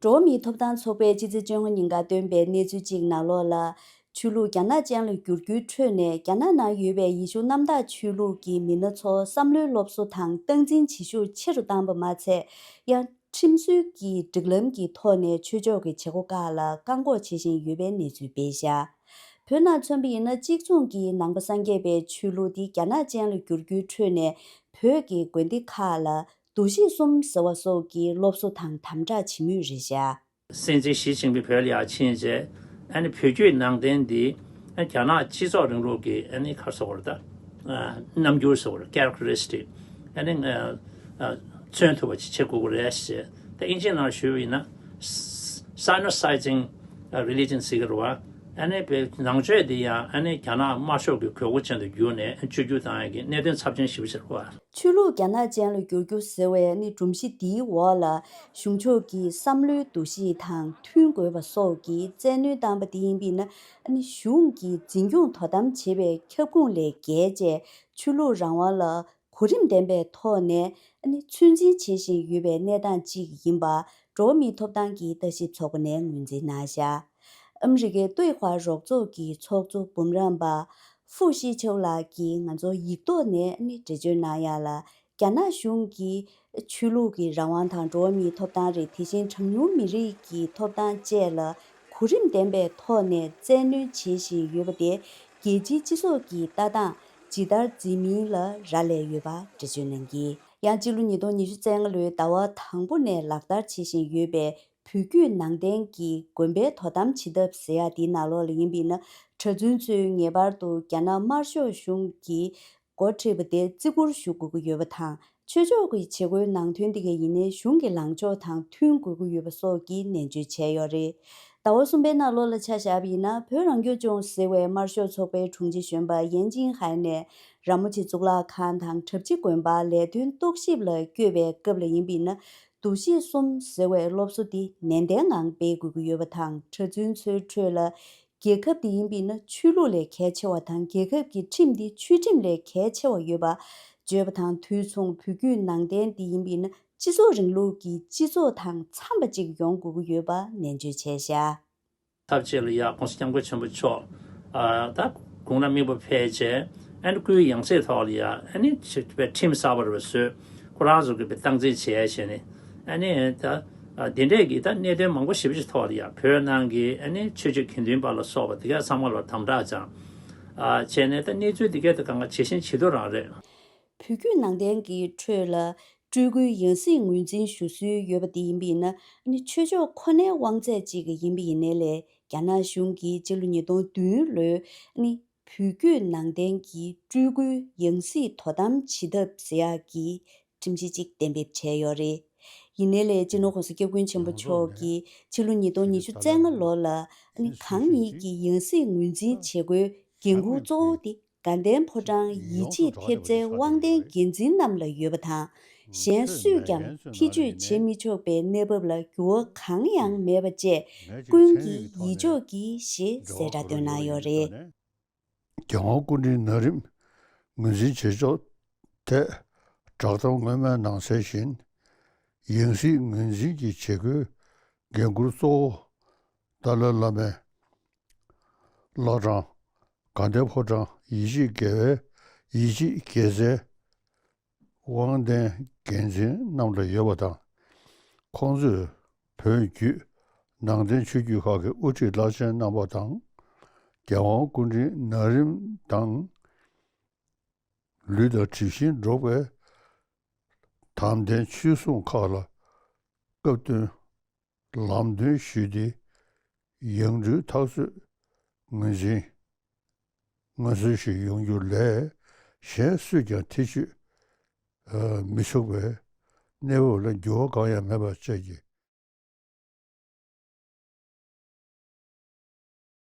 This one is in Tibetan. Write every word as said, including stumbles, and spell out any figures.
འགྲོ་བ་མིའི་ཐོབ་ཐང་ཚོགས་པས་ཕྱི་ཚེས་བཅོ་ལྔ་ཉིན་ཀ་བཏོན་པའི་གནས་ཚུལ་གཅིག་ནང་ལོགས་ལ། ཆོས་ལུགས་རྒྱ་ནག་ཅན་ལ་བསྒྱུར་རྒྱུའི་ཁྲོད་ནས་རྒྱ་ནག་ནང་ཡོད་པའི་ཡེ་ཤུ་གནམ་བདག་ཆོས་ལུགས་ཀྱི་མི་སྣ་ཚོ་བསམ་བློའི་སློབ་གསོ་དང་སྟངས་འཛིན་བྱེད་ཤུགས་ཆེ་རུ་བཏང་པ་མ་ཚད། ཡང་ཁྲིམས་སྲོལ་གྱི་སྒྲིག་ལམ་གྱི་ཐོག་ནས་ཆོས་ཕྱོགས་ཀྱི་བྱེད་སྒོ་ཁག་ལ་བཀག་འགོག་བྱེད་བཞིན་ཡོད་པའི་གནས་ཚུལ་སྤེལ་བཞག་བོད་ནང་མཚོན་པ་ཡིན་ན། གཅིག་མཚུངས་ཀྱིས་ནང་པ་སངས་རྒྱས་པའི་ཆོས་ལུགས་འདི་རྒྱ་ནག་ཅན་ལ་བསྒྱུར་རྒྱུའི་ཁྲོད་ནས་བོད་ཀྱི་དགོན་སྡེ་ཁག་ལ། འདུ་ཤེས་གསུམ་ཟེར་བ་སོགས་ཀྱི་སློབ་གསོ་དང་དམ་དྲག་བྱེད་མུས་རེད་བཞག་སྲིད་འཛིན་ཞི་ཅིན་ཕིང་བོད་ལ་ཡར་ཕྱིན་རྗེས། ཨ་ནི་བོད་བརྒྱུད་ནང་བསྟན་འདི་ཨ་རྒྱ་ནག་སྤྱི་ཚོགས་རིང་ལུགས་ཀྱི་ཨ་ནི་ག་རེ་ཟེར་དགོས་རེད་ད། ཨ་རྣམ་འགྱུར་ཟེར་དགོས་རེད། Characteristic ཨ་ནི་ཨ་ཨ་མཚོན་ཐུབ་པ་ཅིག་བྱེད་དགོས་ཀྱི་རེད་ཞེས། ད་དབྱིན་ཇིའི་ནང་ཞུས་པ་ཡིན་ན། Sinicizing religion ཟེར་གྱི་རེད་བ། ཨ་ནི་བོད་ནང་ཆོས་འདི་ཡང་ཨ་ནི་རྒྱ་ནག་དམར་ཤོག་གི་དགོས་མཁོ་ཅན་དུ་གྱུར་ནས་བཅོས་བསྒྱུར་བཏང་ཡག་གི་གནད་དོན་ཚབས་ཆེན་ཞེ་པོ་ཅིག་རེད་བ། ཆོས་ལུགས་རྒྱ་ནག་ཅན་ལ་བསྒྱུར་རྒྱུ་ཟེར་བའི་ནི་སྒྲོམ་གཞི་འདིའི་འོག་ལ། གཞུང་ཕྱོགས་ཀྱི་བསམ་བློའི་འདུ་ཤེས་དང་མཐུན་དགོས་པ་སོགས་ཀྱི་བཙན་གནོན་བཏང་པ་དེ་ཡིན་པས་ན། ཨ་ནི་གཞུང་གིས་འཛིན་སྐྱོང་དོ་དམ་བྱེད་པའི་ཁྱབ་ཁོངས་ལས་བརྒལ་བྱས། ཆོས་ལུགས་རང་དབང་ལ་གོ་རིམ་ལྡན་པའི་ཐོག་ནས་ཨ་ནི་ཚོད་འཛིན་བྱེད་བཞིན་ཡོད་པའི་གནས་སྟངས་ཤིག་ཡིན་པ། འགྲོ་བ་མིའི་ཐོབ་ཐང་གི་ལྟ་ཞིབ་ཚོགས་པ་ནས་ངོས་འཛིན་གནང་བཞག་ཨ་མི་རི་ཀའི་ཏུའེ་ཧྭ་རོགས་ཚོགས་ཀྱི་ཚོགས་གཙོ་འབུམ་རམས་པ་ཧྥུ་ཤི་ཆའོ་ལགས་ཀྱིས་ང་ཚོར་ཡིག་ཐོག་ནས་ནི་འགྲེལ་བརྗོད་གནང་ཡག་ལ། རྒྱ་ནག་གཞུང་གིས་ཆོས་ལུགས་ཀྱི་རང་དབང་དང་འགྲོ་བ་མིའི་ཐོབ་ཐང་རེད། དེ་བཞིན་གྲངས་ཉུང་མི་རིགས་ཀྱི་ཐོབ་ཐང་བཅས་ལ་གོ་རིམ་ལྡན་པའི་ཐོག་ནས་བཙན་གནོན་བྱེད་བཞིན་ཡོད་པ་དེ། རྒྱལ་སྤྱིའི་སྤྱི་ཚོགས་ཀྱི་ལྟ་སྟངས་ཇི་ལྟར་འཛིན་མིན་ལ་རག་ལས་ཡོད་པ་འགྲེལ་བརྗོད་གནང་གིས། ཡང་སྤྱི་ལོ་ཉིས་སྟོང་ཉི་ཤུ་རྩ་ལྔ་ལོའི་ཟླ་བ་དང་པོ་ནས་ལག་བསྟར་བྱེད་བཞིན་ཡོད་པའི་བོད་བརྒྱུད་ནང་བསྟན་གྱི་དགོན་པའི་དོ་དམ་བྱེད་ཐབས་ཟེར་ཡག་དེའི་ནང་ལོགས་ལ་ཡིན་པས་ན། གྲྭ་བཙུན་ཚོས་ངེས་པར་དུ་རྒྱ་ནག་དམར་ཤོག་གཞུང་གིས་འགོ་ཁྲིད་པ་དེ་བརྩི་བཀུར་ཞུ་དགོས་ཀྱི་ཡོད་པ་དང་། ཆོས་ཕྱོགས་ཀྱི་བྱེད་སྒོའི་ནང་དོན་དེ་ག་ཡིན་ནའི་གཞུང་གི་ལངས་ཕྱོགས་དང་མཐུན་དགོས་ཀྱི་ཡོད་པ་སོགས་ཀྱི་ནན་བརྗོད་བྱས་ཡོད་རེད། ཟླ་བ་གསུམ་པའི་ནང་ལོགས་ལ་ཆ་བཞག་པ་ཡིན་ན། བོད་རང་སྐྱོང་ལྗོངས་ཟེར་བའི་དམར་ཤོག་ཚོགས་པའི་དྲུང་ཆེ་གཞོན་པ་ཡན་ཅིན་ཧའེ་ནས་ར་མོ་ཆེ་གཙུག་ལག་ཁང་དང་གྲྭ་བཞི་དགོན་པར་ལས་དོན་རྟོག་ཞིབ་ལ་བསྐྱོད་པའི་སྐབས་ལ་ཡིན་པས་ན། འདུ་ཤེས་གསུམ་ཟེར་བའི་སློབ་གསོ་འདི་ནན་ཏན་ངང་སྤེལ་དགོས་ཀྱི་ཡོད་པ་དང་། གྲྭ་བཙུན་ཚོའི་ཁྲོད་ལ་རྒྱལ་ཁབ་འདི་ཡིན་པས་ན་ཆོས་ལུགས་ལས་གལ་ཆེ་བ་དང་། རྒྱལ་ཁབ་ཀྱི་ཁྲིམས་འདི་ཆོས་ཁྲིམས་ལས་གལ་ཆེ་བ་ཡོད་པ་བརྗོད་པ་དང་། དུས་མཚུངས་བོད་བརྒྱུད་ནང་བསྟན་འདི་ཡིན་པས་ན་སྤྱི་ཚོགས་རིང་ལུགས་ཀྱི་སྤྱི་ཚོགས་དང་འཚམ་པ་ཅིག་ཡོང་དགོས་ཀྱི་ཡོད་པ་ནན་བརྗོད་བྱས་བཞག་ཐབས་ཅིག་ལ་ཡ་༸གོང་ས་༸སྐྱབས་མགོན་ཆེན་པོ་མཆོག་ཨ་ད་དགུང་ལ་དམིགས་པ་ཕེབས་བྱས། ཨ་ནི་སྐུའི་ཡང་སྲིད་ཐོག་ལ་ཡ་ཨ་ནི་ཆེད་དུ་ཁྲིམས་གསར་པ་རེ་བཟོས། ཁོ་རང་ཚོ་གིས་སྟངས་འཛིན་བྱས་བྱས་ནས། ཨ་ནི་ད་ཨ་འདི་འདྲས་ཀྱི་ད་གནད་དོན་མང་པོ་ཞེ་པོ་ཅིག་ཐོག་ལ་ཡ་བོད་ནང་གི་ཨ་ནི་ཆོས་བརྒྱུད་དགེ་འདུན་པ་ལ་སོགས་པ་དེ་ག་ཚང་མ་ལ་དམ་དྲག་བཅངས། ཨ་བྱས་ནས་ད་གནས་ཚུལ་དེ་ག་ད་གང་ག་ཇེ་ཞན་ཇེ་སྡུག་རང་རེད། བོད་བརྒྱུད་ནང་བསྟན་གྱི་ཁྲོད་ལ་སྤྲུལ་སྐུའི་ཡང་སྲིད་ངོས་འཛིན་ཞུ་སྲོལ་ཡོད་པ་དེ་ཡིན་པས་ན། ཨ་ནི་ཆོས་ཕྱོགས་ཁོ་ནའི་དབང་ཚད་ཅིག་ཡིན་པ་ཡིན་ནའི་ལས། རྒྱ་ནག་གཞུང་གིས་སྤྱི་ལོ་ཉིས་སྟོང་བདུན་ལོའི་ཨ་ནི་བོད་བརྒྱུད་ནང་བསྟན་གྱི་སྤྲུལ་སྐུའི་ཡང་སྲིད་དོ་དམ་བྱེད་ཐབས་ཟེར་ཡག་གི་ཁྲིམས་གཞི་གཅིག་གཏན་འབེབས་བྱས་ཡོད་རེད། ཡིན་ནའི་ལས་སྤྱི་ནོར་༸གོང་ས་༸སྐྱབས་མགོན་ཆེན་པོ་མཆོག་གིས་ཕྱི་ལོ་ཉིས་སྟོང་ཉི་ཤུ་རྩ་ལྔ་ལོ་ལ་ཨ་ནི་གང་ཉིད་ཀྱི་ཡང་སྲིད་ངོས་འཛིན་བྱེད་སྒོའི་འགན་འཁུར་གཙོ་བོ་དེ་དགའ་ལྡན་ཕོ་བྲང་ཡིད་ཆེས་ཐེབས་རྩའི་དབང་ལྡན་འགན་འཛིན་རྣམས་ལ་ཡོད་པ་དང་། གཞན་སུས་ཀྱང་ཐེ་བྱུས་བྱེད་མི་ཆོག་པའི་གནས་བབ་ལ་འགྱུར་བ་གང་ཡང་མེད་པ་བཅས་ཀུན་གྱིས་ཡིད་འཇོག་གྱིས་ཞེས་གསལ་བསྒྲགས་བཏོན་གནང་ཡོད་རེད། རྒྱལ་དབང་སྐུ་ཕྲེང་ན་རིམ་ངོས་འཛིན་བྱེད་ཕྱོགས་ཐད་བསྒྲགས་གཏམ་སྔོན་མའི་ནང་གསལ་བཞིན། ཡང་སྲིད་ངོས་འཛིན་གྱི་བྱེད་སྒོའི་འགན་འཁུར་གཙོ་བོ་ཏཱ་ལའི་བླ་མའི་བླ་བྲང་དགའ་ལྡན་ཕོ་བྲང་ཡིད་ཆེས་དགེ་བའི་ཡིད་ཆེས་དགེ་རྩའི་དབང་ལྡན་འགན་འཛིན་རྣམས་ལ་ཡོད་པ་དང་། ཁོང་ཚོས་བོད་བརྒྱུད་ནང་བསྟན་ཆོས་བརྒྱུད་ཁག་གི་དབུ་ཁྲིད་བླ་ཆེན་རྣམ་པ་དང་། རྒྱལ་དབང་སྐུ་ཕྲེང་ན་རིམ་དང་། ལུས་དང་གྲིབ་བཞིན་འགྲོགས་པའི་དམ་ལྡན་ཆོས་སྲུང་ཁག་ལ་སྐབས་བསྟུན་ལམ་སྟོན་ཞུས་ཏེ། ཡང་སྤྲུལ་ཐག་གཅོད་ངོས་འཛིན་ངོས་འཛིན་ཞིག་ཡོང་རྒྱུ་ལས། གཞན་སུས་ཀྱང་ཐེ་བྱུས་མི་ཆོག་པའི་གནས་བབ་ལ་འགྱུར་བ་གང་ཡང་མེད་པ་བཅས་ཀྱི་